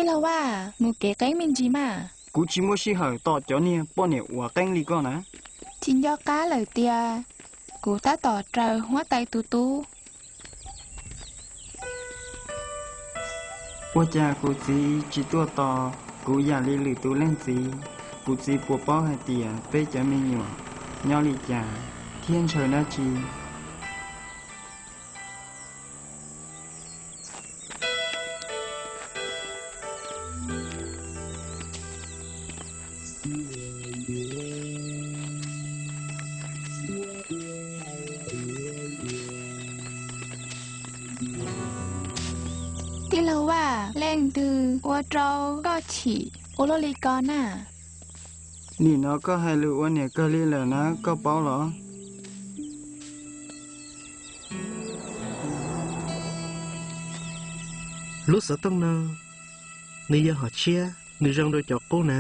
Tij laug Vaj, mus kev qeeb me ntsis mas. Kuv tsis muaj sij hawm tos cov niag poj niam uas qeeb li koj na. Tsis nco qab lawm tias kuv tab tom raws huab tais tus tub. Ua cas kuv txiv tsis tuaj tos kuv yam li lwm tus leej txiv? Kuv txiv puas paub hais tias peb cov me nyuam nyob li cas thiab ntshaw dab tsi? Tij laug Vaj, leej twg ua rau koj chim ua luaj li ko na? Nim no koj hais lus ua niam kawg li lawm na, koj paub los? Lub xov tooj no, nws yog hom tshiab, nws zoo rau cov qub na.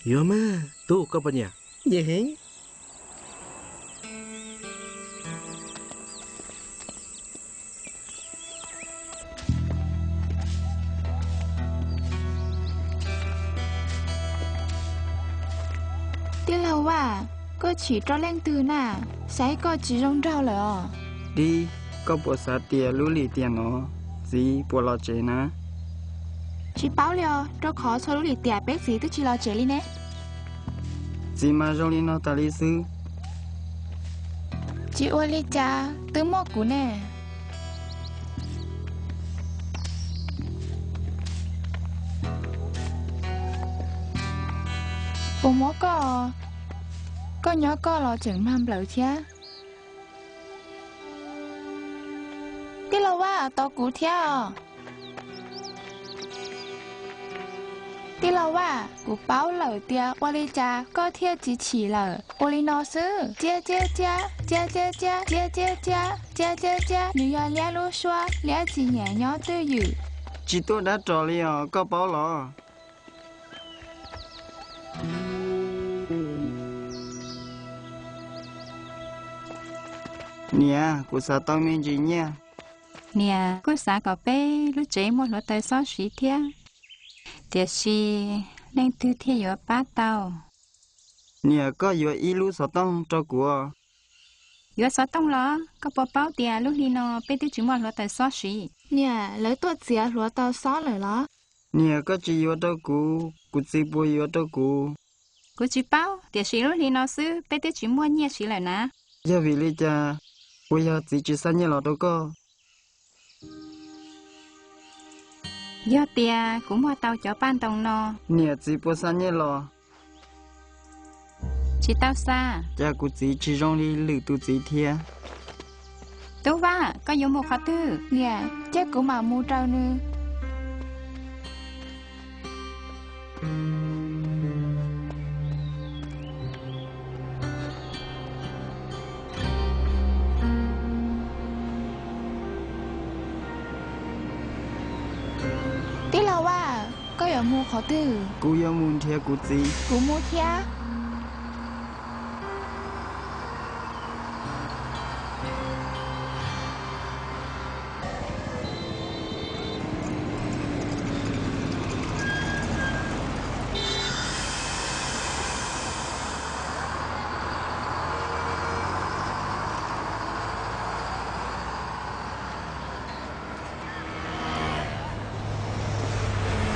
Yuav mas, tub, koj poj niam nyiam heev. Tij laug Vaj, koj chim rau leej twg na? Saib koj tsis zoo nraug lawm os. Dib, koj puas xav tias lub lim tiam no txiv puas los tsev na? Tsis paub li os, rau qhov txhua lub lim tiam peb txiv twb tsis los tsev li ne. Txiv mas zoo li no tas li xwb. Tsis ua li cas, twb muaj kuv ne. Puas mob koj? Koj nyob koj los tseem mag nplawm thiab. Tij laug Vaj, tos kuv thiab os. Tij laug Vaj, kuv paub lawm tias ua li cas koj thiaj tsis chim lawm. Ua li no xwb, cia cia cia, cia cia cia, cia cia cia, cia cia cia, nws yog liab lub suab, liab tsis nyiam nyob twj ywm. Tsis tuaj dab ros li os, koj paub los? Niam, kuv xav tau me ntsis nyiaj. Niam kuj xav kom peb lub tsev muaj hluav taws xob siv thiab, tiam sis leej twg thiaj yuav pab tau? Niam, koj yuav ib lub xov tooj rau kuv. Yuav xov tooj los? Koj puas paub tias lub hli no peb twb tsis muaj hluav taws xob siv. Niam, lawv tuaj txiav hluav taws xob lawm los? Niam, koj tsis yuav rau kuv, kuv txiv puas yuav rau kuv? Kuv tsis paub, tiam sis lub hli no xwb peb twb tsis muaj nyiaj siv lawm na. Yog vim li cas? Puas yog txiv tsis xa nyiaj los rau koj? Yog tias kuv muag tau cov paj ntoos no. Niam, txiv puas xa nyiaj los? Tsis tau xa. Cas kuv txiv tsis zoo li lwm tus txiv thiab? Tub Vaj, koj yuav mus qhov twg? Niam, cia kuv mam mus raws nws. Tij laug Vaj, koj yuav mus qhov twg? Kuv yuav mus nrhiav kuv txiv. Kuv mus thiab.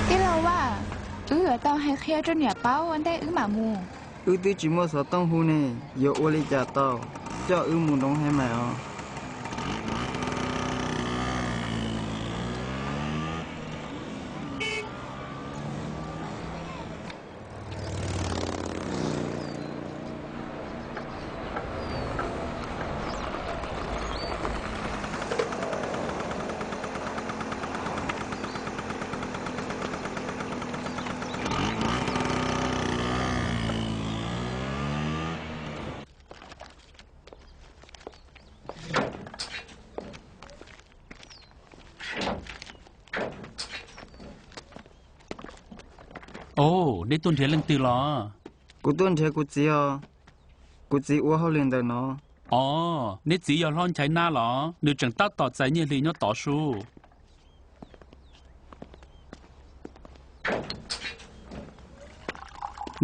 Tij laug Vaj, wb yuav tau hais qhia rau niam paub ua ntej wb mam mus. Wb twb tsis muaj xov tooj hu ne, yuav ua li cas tau? Coj wb mus nroov heev mas os. Os, neb tuaj nrhiav leej twg los? Kuv tuaj nrhiav kuv txiv os. Kuv txiv ua hauj lwm ntawm no. Os, neb txiv yog hlob Nchaiv Nab los? Nws tseem tab tom txais nyiaj hli nyob tod sub.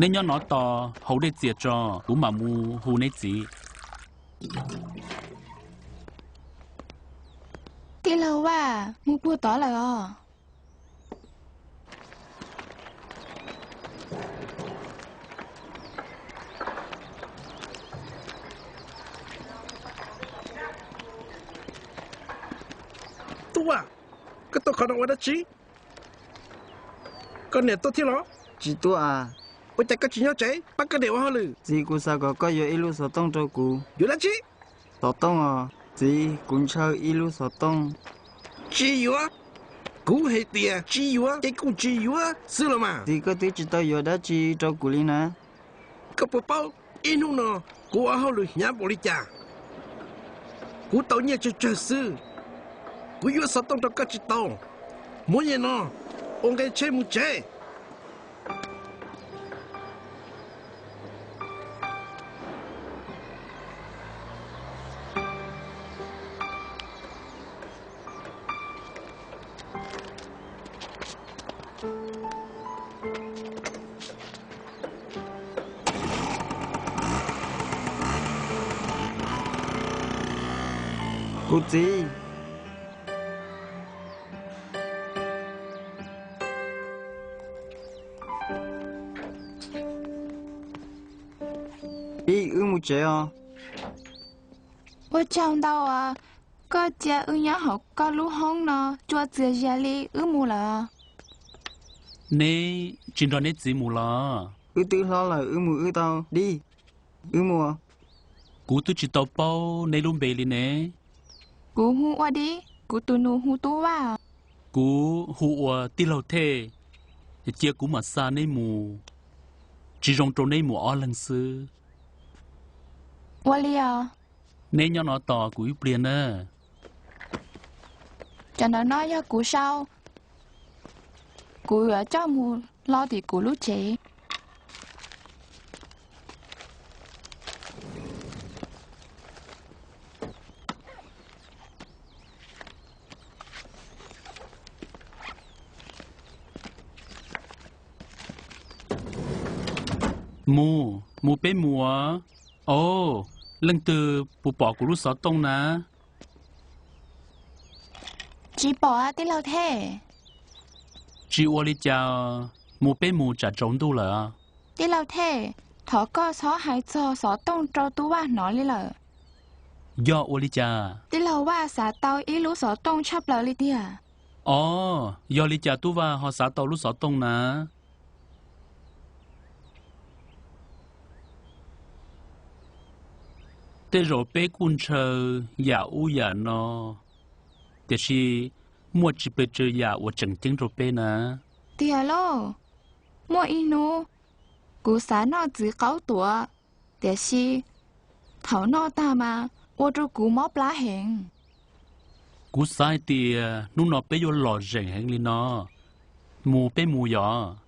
Neb nyob no tos haus dej txias tso, kuv mam mus hu neb txiv. Tij laug Vaj, mus puag tod lawm os. Tub Vaj, koj tuaj qhov no ua dab tsi? Koj niam tuaj thiab los? Tsis tuaj as. Ua cas koj tsis nyob tsev pab koj niam ua hauj lwm? Txiv, kuv xav kom koj yuav ib lub xov tooj rau kuv. Yuav dab tsi? Xov tooj os. Txiv, kuv ntshaw ib lub xov tooj. Tsis yuav. Kuv hais tias tsis yuav ces kuj tsis yuav xwb los mas. Txiv, koj twb tsis tau yuav dab tsi rau kuv li na. Koj puas paub ib hnub no kuv ua hauj lwm hnyav npaum li cas? Kuv tau nyiaj tsawg tsawg xwb, kuv yuav xov tooj rau koj tsis tau. Muab nyiaj no ua nqe tsheb mus tsev. Kuv txiv. Ib, wb mus tsev os. Ua tsaug ntau os, koj cia wb nyob hauv koj lub hoob no cua txias zias li, wb mus lawm. Neb tsis nrog neb txiv mus los? Wb twb hlob lawm, wb mus wb tau, Dib. Wb mus. Kuv twb tsis tau paub neb lub npe li ne. Kuv hu ua Dib, kuv tus nus hu Tub Vaj. Kuv hu ua tij laug Thej, cia kuv mam xa neb mus, tsis zoo rau neb mus ob leeg xwb. Ua li os. Neb nyob no tos kuv ib pliag na. Cov ntawv no yog kuv sau, kuv yuav coj mus lo tim kuv lub tsev. Mus, mus peb mus. Au, leej twg puas pom kuv lub xov tooj na? Tsis pom tij laug Thej. Tsis ua li cas, mus peb mus tsam tsaus ntuj lawm. Tij laug Thej, thov koj txhob hais txog xov tooj rau Tub Vaj hnov li lawm. Yog ua li cas? Tij laug Vaj xav tau ib lub xov tooj tshaj plaws li tiag. Os, yog li cas Tub Vaj ho xav tau lub xov tooj na? Tej zaum peb kuj ntshaw yam ub yam no, tiam sis muaj tsis pes tsawg yam uas tseem ceeb rau peb na. Tiag lauj, muaj ib hnub kuv xav noj txiv qaub tuav, tiam sis thaum noj tag mas ua rau kuv mob plab heev. Kuv xav hais tias hnub no peb yuav lom zem heev li no. Mus peb mus yom.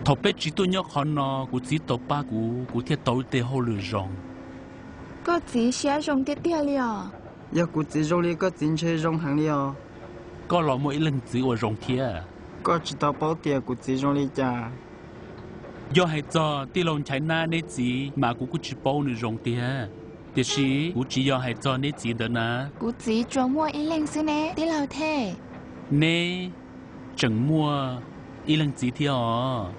Thaum peb tsis tuaj nyob qhov no kuv txiv tau pab kuv, kuv thiaj tau tej hauj lwm zoo. Koj txiv siab zoo tiag tiag li os. Yog kuv txiv zoo li koj txiv ntshe zoo heev li os. Koj los muaj ib leeg txiv uas zoo thiab. Koj tsis tau paub tias kuv txiv zoo li cas. Yog hais txog tij laug Nchaiv Nab neb txiv mas kuv kuj tsis paub nws zoo tiag, tiam sis kuv tsis yog hais txog neb txiv ntawd na. Kuv txiv tsuas muaj ib leeg xwb ne tij laug Thej. Neb tseem muaj ib leeg txiv thiab os.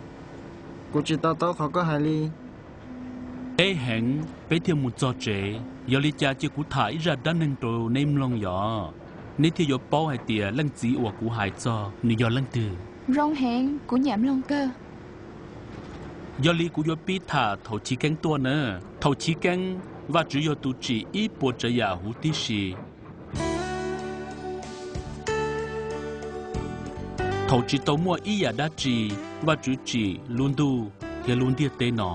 Kuv tsis to taub qhov koj hais li. Peb heev peb thiaj mus txog tsev, yog li cas cia kuv tham ib zaj dab neeg rau neb mloog yom, neb thiaj yuav paub hais tias leej txiv uas kuv hais txog nws yog leej twg. Zoo heev, kuv nyiam mloog kawg. Yog li kuv yuav pib tham thaum chiv keeb tuaj na. Thaum chiv keeb, Vajtswv yog tus tsim ib puas tsav yam huv tib si. Thaum tsis tau muaj ib yam dab tsi, Vajtswv tsim lub ntuj thiab lub ntiaj teb no.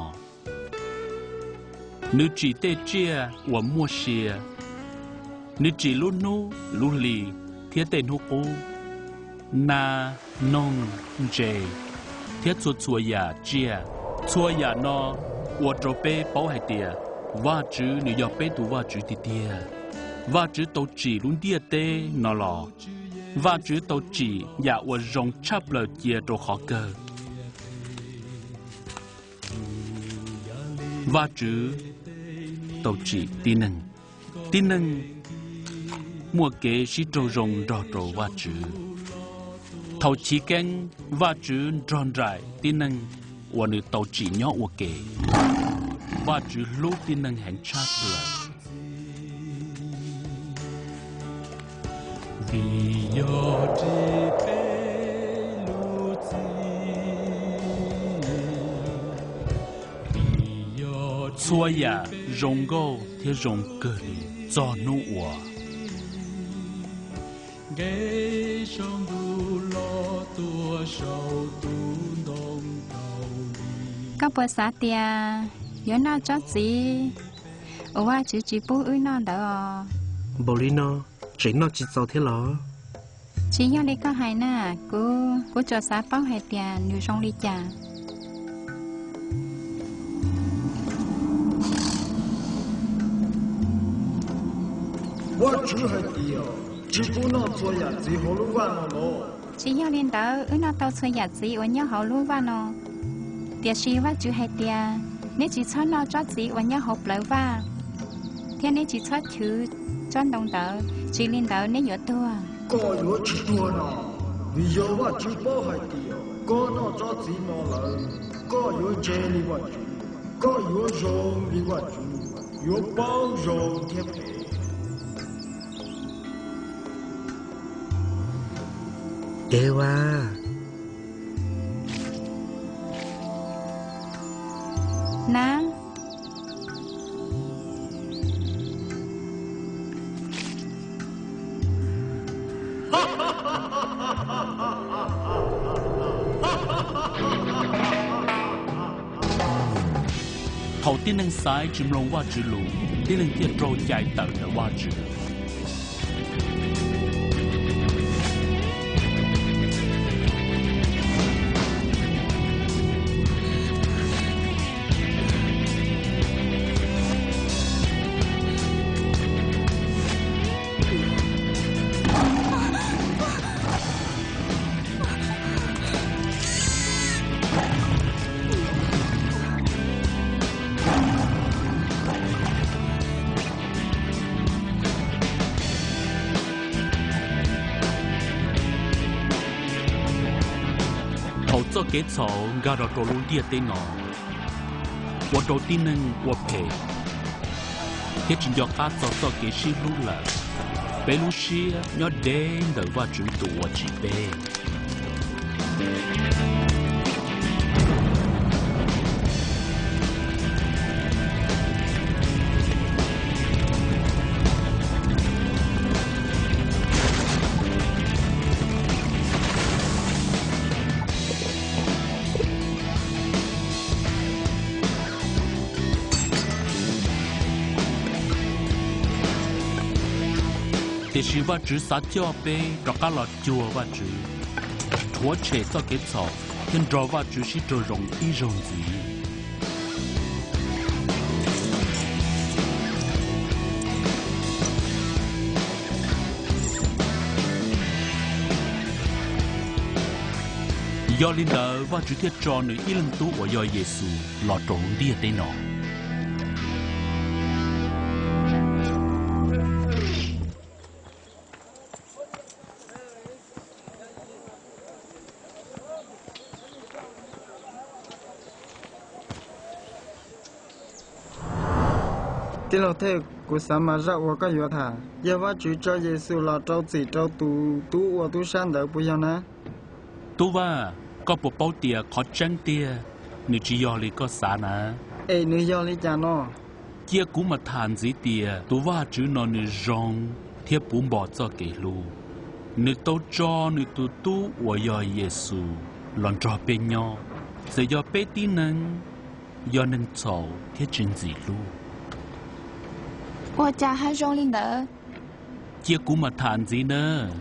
Nws tsim tej tsiaj uas muaj sia, nws tsim lub hnub lub hli thiab tej hnub qub, nas, noog, ntses, thiab txhua txhua yam tsiaj. Txhua yam no ua rau peb paub hais tias Vajtswv nws yog peb tus Vajtswv tiag tiag. Vajtswv tau tsim lub ntiaj teb no los, Vajtswv tau tsim yam uas zoo tshaj plaws cia rau qhov kawg. Vajtswv tau tsim tib neeg. Tib neeg muaj kev sib raug zoo nrog rau Vajtswv. Thaum chiv keeb, Vajtswv nrog nraim tib neeg uas nws tau tsim nyob ua ke. Vajtswv hlub tib neeg heev tshaj plaws. Vim yog peb lub txim, vim yog txhua yam zoo nkauj thiab zoo kawg li txog hnub uas Nqe saum ntuj los tuaj saum tus ntoo taug li. Koj puas xav tias yuav noj tsob txiv uas Vajtswv tsis pub wb noj ntawd os? Npaum li no, tseem noj tsis txaus thiab los? Tsis yog li koj hais na, kuv, kuv tsuas xav paub hais tias nws zoo li cas. Vajtswv hais tias, tsis pub noj txhua yam txiv hauv lub vaj no los? Tsis yog li ntawd, wb noj tau txhua yam txiv uas nyob hauv lub vaj no. Tiam sis Vajtswv hais tias, neb tsis txhob noj tsob txiv uas nyob hauv plawv vaj, thiab neb tsis txhob chwv tsob ntoo ntawd, tsis li ntawd neb yuav tuag. Koj yuav tsis tuag no, vim yog Vajtswv paub hais tias koj noj tsob txiv no lawm, koj yuav ntse li Vajtswv, koj yuav zoo li Vajtswv, yuav paub zoo thiab phem. Ewa, na, thaum tib neeg xaiv tsis mloog Vajtswv lus, tib neeg thiaj raug cais tawm ntawm Vajtswv. Thaum txoj kev txhaum nkag los rau lub ntiaj teb no, ua rau tib neeg ua phem thiab tsis nco qab txog txoj kev sib hlub lawm, peb lub siab nyob deb ntawm Vajtswv tus uas tsim peb. Tiam sis Vajtswv xav coj peb rov qab los cuag Vajtswv, rhuav tshem txoj kev txhaum thiab nrog Vajtswv sib raug zoo ib zaug ntxiv. Yog li ntawd Vajtswv thiaj tso nws ib leeg tub uas yog Yexus los rau ntiaj teb no. Tij laug Thej, kuv xav mas zaj uas koj yuav tham, yog Vajtswv tso Yexus los rau txim rau tus tub uas tub sab ntawd puas yog na? Tub Vaj, koj puas paub tias qhov tseeb tiag, nws tsis yog li koj xav na? Es nws yog li cas no? Cia kuv mam tham ntxiv tias tus Vajtswv no nws zoo thiab puv npo txoj kev hlub. Nws tau tso nws tus tub uas yog Yexus los nrog peb nyob, txawm yog peb tib neeg yog neeg txhaum thiab tsis ntxim hlub. Ua cas ho zoo li ntawd? Cia kuv mam tham ntxiv nawb.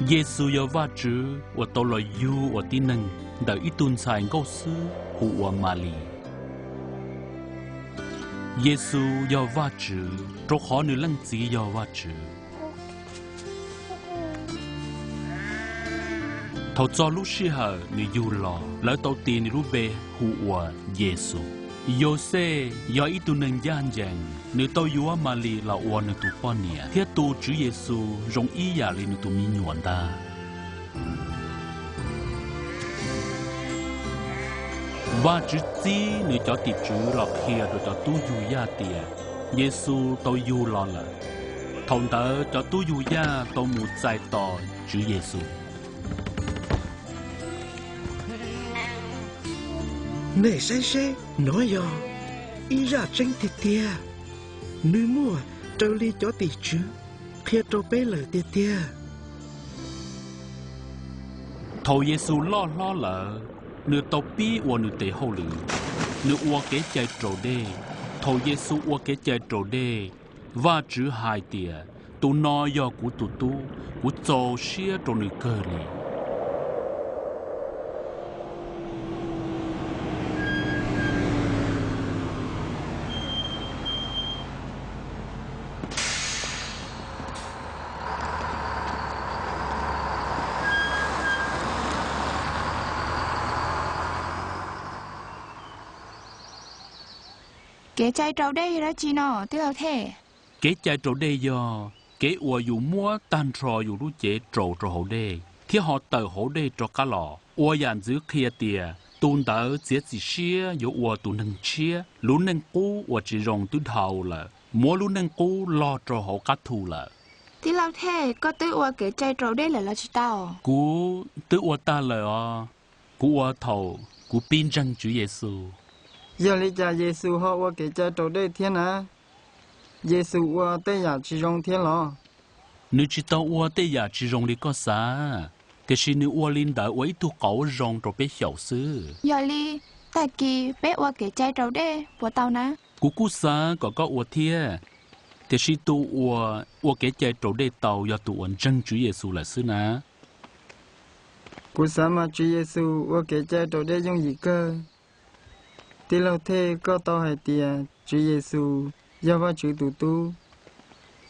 Yexus yog Vajtswv uas tau los yug ua tib neeg ntawm ib tug ntxhais nkauj xwb hu ua Malis. Yexus yog Vajtswv, rau qhov nws Leej Txiv yog Vajtswv. Thaum txog lub sij hawm nws yug los, lawv tau tis nws lub npe hu ua Yexus. Yauxej yog ib tug neeg ncaj ncees, nws tau yuav Malis los ua nws tus poj niam thiab tu Tswv Yexus zoo ib yam li nws tus me nyuam ntag. Vajtswv txib nws cov tim tswv los qhia rau cov tub yug yaj tias Yexus tau yug los lawm. Thaum ntawd cov tub yug yaj tau mus txais tos Tswv Yexus. Nej saib seb, nov yog ib zaj tseeb tiag tiag, nws muaj raws li cov tim tswv qhia rau peb lawm tiag tiag. Thaum Yexus loj hlob lawm, nws tau pib ua nws tes hauj lwm, nws ua kev cai raus dej. Thaum Yexus ua kev cai raus dej, Vajtswv hais tias, Tus no yog kuv tus Tub, kuv txaus siab rau nws kawg li. Kev cai raus dej yog dab tsi no, tij laug Thej? Kev cai raus dej yog kev uas yus muab tag nrho yus lub cev raus rau hauv dej thiab ho tawm hauv dej rov qab los. Ua yam ntxwv qhia tias tus ntawd txiav txim siab yuav ua tus neeg tshiab, lub neej qub uas tsis zoo twb dhau lawm, muab lub neej qub log rau hauv qab thu lawm. Tij laug Thej, koj twb ua kev cai raus dej lawm los tsis tau? Kuv twb ua tag lawm os. Kuv ua thaum kuv pib ntseeg Tswv Yexus. Yog li cas Yexus ho ua kev cai raus dej thiab na? Yexus ua tej yam tsis zoo thiab los? Nws tsis tau ua tej yam tsis zoo li koj xav, tiam sis nws ua li ntawd ua ib tug qauv zoo rau peb xyaum xwb. Yog li, tag kis peb ua kev cai raus dej puas tau na? Kuv kuj xav kom koj ua thiab, tiam sis tus uas ua kev cai raus dej tau yog tus uas ntseeg Tswv Yexus lawm xwb na. Kuv xav mas Tswv Yexus ua kev cai raus dej yooj yim kawg. Tij laug Thej, koj tau hais tias Tswv Yexus yog Vajtswv tus Tub.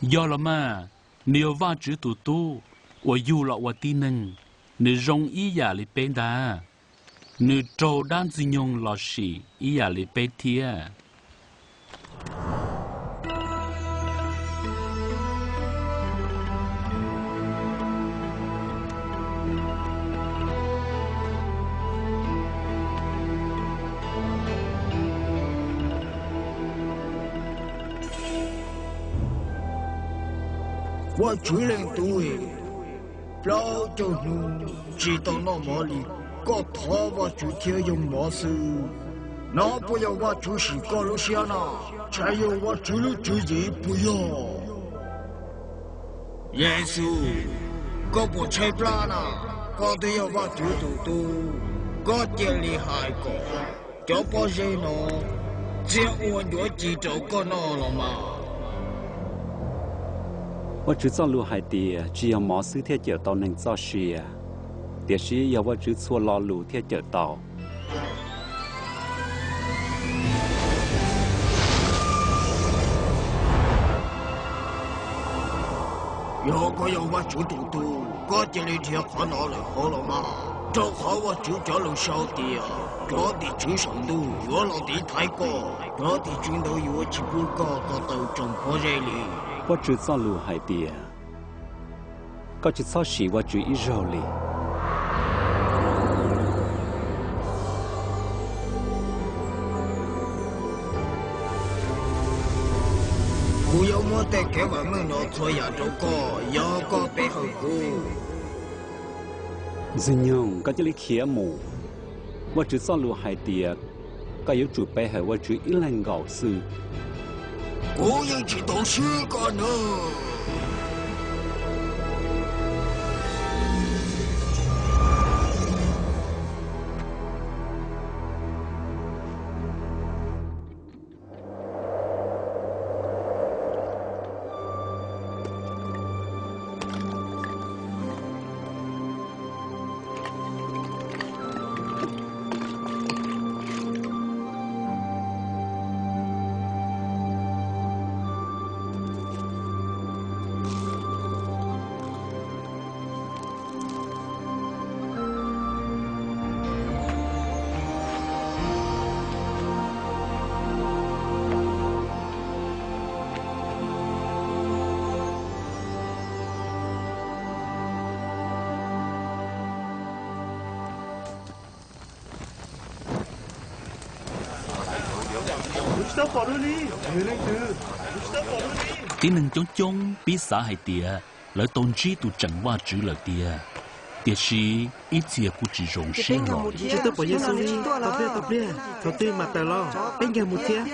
Yog los mas, nws yog Vajtswv tus Tub uas yug los ua tib neeg, nws zoo ib yam li peb ntag. Nws raug dab ntxwg nyoog los sim ib yam li peb thiab. Vajtswv Leej Tub, plaub caug hnub tsis tau noj mov li, koj thov Vajtswv thiab yoo mov xwb. No puas yog Vajtswv sim koj lub siab no? Tshaj yog Vajtswv lub tswv yim puas yog? Yexus, koj puas tshaib plab na? Koj twb yog Vajtswv tus Tub, koj cia li hais kom cov pob zeb no txia ua ncuav ci rau koj noj los mas. Vajtswv txoj lus hais tias tsis yog mov xwb thiaj cawm tau neeg txoj sia, tiam sis yog Vajtswv txhua lo lus thiaj cawm tau. Yog koj yog Vajtswv tus Tub, koj cia li dhia qhov no lawm hauv los mas, rau qhov Vajtswv cov lus sau tias, cov tim tswv saum ntuj yuav los tiv thaiv koj, cov tim tswv ntawd yuav tsis pub koj ko taw tsoo pob zeb li. Vajtswv txoj lus hais tias, koj tsis txhob sim Vajtswv ib zaug li. Kuv yuav muab tej kev vam meej no txhua yam rau koj yog koj pe hawm kuv. Ntxwg nyoog, koj cia li khiav mus. Vajtswv txoj lus hais tias, koj yuav tsum pe hawm Vajtswv ib leeg nkaus xwb. Kuv yeej tsis tau swb koj nawb. Tib neeg coob coob pib xav hais tias lawv tau ntsib tus tseem Vajtswv lawm tiag, tiam sis ib txhia kuj tsis zoo siab los li. Tsis tau pom Yexus li. Tau pliag, tau pliag, thaum twg mam tawm los? Peb nkag mus thiab.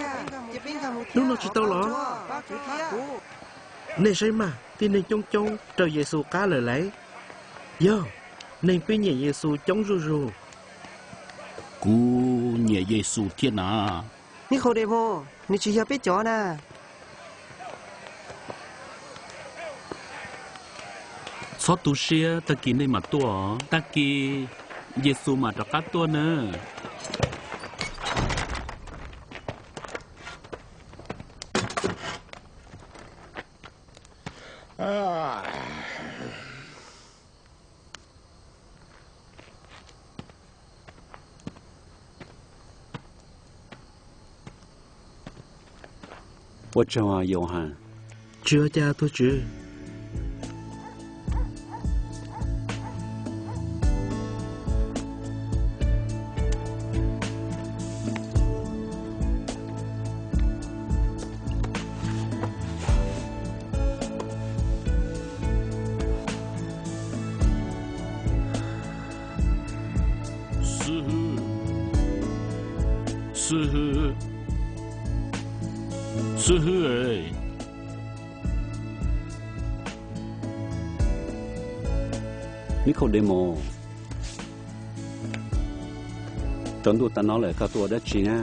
Hnub no tsis tau los? Nej saib mas, tib neeg coob coob raws Yexus qab lawm lauj. Yog, neeg pib nyiam Yexus coob zuj zus. Kuv nyiam Yexus thiab na. Nikodemus, nws tsis yog peb cov na. Txhob tu siab, tag kis nej mam tuaj, tag kis Yexus mam rov qab tuaj na. Ua tsaug, Yauhas. Tsis ua cas, tus tswv. Xib hwb, xib hwb, xib hwb. Nikodemus, tsaus ntuj tas no lawm koj tuaj ua dab tsi na?